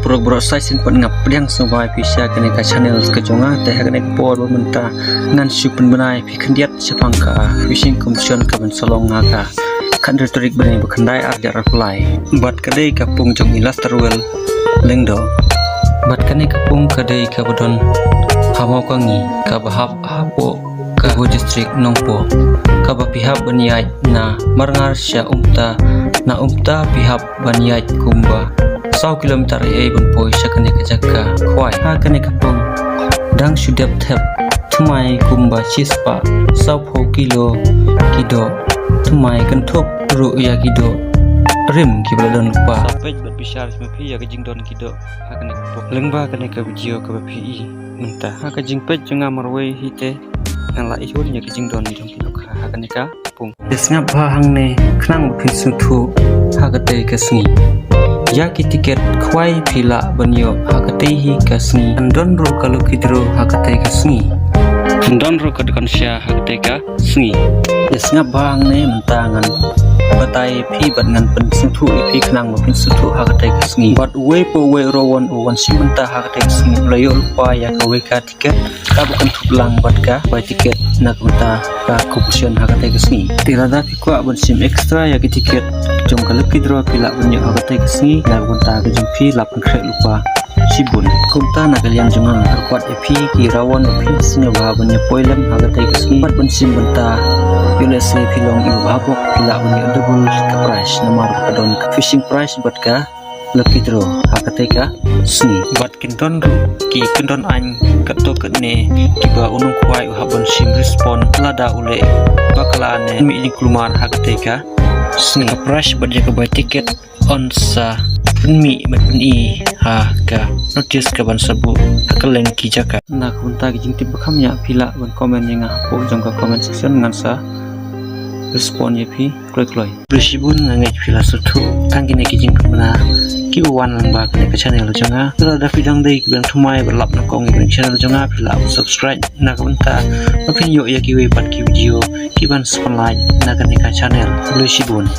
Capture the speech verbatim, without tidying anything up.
Baroh baroh sa shisien pat nga pdiang sngewbha ïa phi sha kane ka channel ka jong nga. Te ha kane ka por ba mynta ngan shu pynbna ïa phi khyndiat shaphang ka fishing competition ka ban sa long ha ka khatar tarik bnai ba khyndai, ar hajar arphew lai. Bad ka dei ka pung jong i Lasterwell Lyngdoh. Bad kane ka pung ka dei kaba don ha Mawkangi, kaba hap hapoh ka District Nongpoh. Kaba phi hap ban ïaid na Marngar sha Umta, na Umta phi hap ban ïaid kumba saw kilometer ei ei ban poi sha kane ka jaka khwai. Ha kane ka pung dang shu dep thep thymmai kumba shispah sawphew kilo ki doh thymmai, kynthup ruh ïa ki doh rim kiba la don lypa. Sa peit bad bishar ma phi ïa ka jingdon ki doh ha kane ka pung lyngba kane ka video kaba phi i mynta. Ha ka jingpeit jong nga marwei hi te ngan la ïohi ïa ka jingdon jong ki dohkha ha kane ka pung. Te sngap bha hangne khnang ba phin sngewthuh ha katei ka sngi. Ïa ki tiket khwai phi lah ban ïoh ha katei hi ka sngi. Kan don ruh ka lucky draw ha katei ka sngi. Kan don ruh ka dukan sha ha katei ka sngi. Te sngap bha hangne mynta ngan batai ïa phi bad ngan pynsngewthuh ïa phi khnang ba phin sngewthuh ha katei ka sngi. Bad uwei pa uwei u rawon u wan shim bynta ha katei ka sngi u la ïoh lypa ïa kawei ka tiket kaba kynthup lang bad ka bai tiket na ka bynta ka competition ha katei ka sngi. Te lada phi kwah ban shim extra ïa ki tiket jong ka lucky draw phi lah ban ïoh ha katei ka sngi na ka bynta ka jong phi, lah pynkhreh lypa shibun. Kumta na ka liang jong nga nga kyrpad ïa phi ki rawon ba phin sngewbha ban ïa poi lem ha katei ka sngi bad ban shim bynta. Ïoh lehse phi long iba bha bok phi lah ban ïoh double ka prize namar ka don ka fishing prize bad ka lucky draw ha katei ka sngi. Bad kin don ruh ki kyndon aiñ katto katne kiba u nongkhwai u hap ban shim respond lada u leh bakla ne mih jingkulmar ha katei ka sngi. Ka prize bad ïa ka bai tiket yn sa pynmih bad pyni ha ka notice ka ban sa buh ha kylleng ki jaka. Na ka bynta ki jingtip ba kham ñiah phi lah ban comment ïa nga hapoh jong ka comment section, ngan sa respond ïa phi kloi kloi. Khublei shibun, nga ngeit phi la sngewthuh tang kine ki jingpynbna kiba wan lyngba kane ka channel jong nga. Lada phi dang dei kiba dang thymmai ban lap nyngkong ïa kane ka channel jong nga, phi lah ban subscribe. Na ka bynta ba phin ïoh ïa kiwei pat ki video kiban sa pynlait na kane ka channel. Khublei shibun.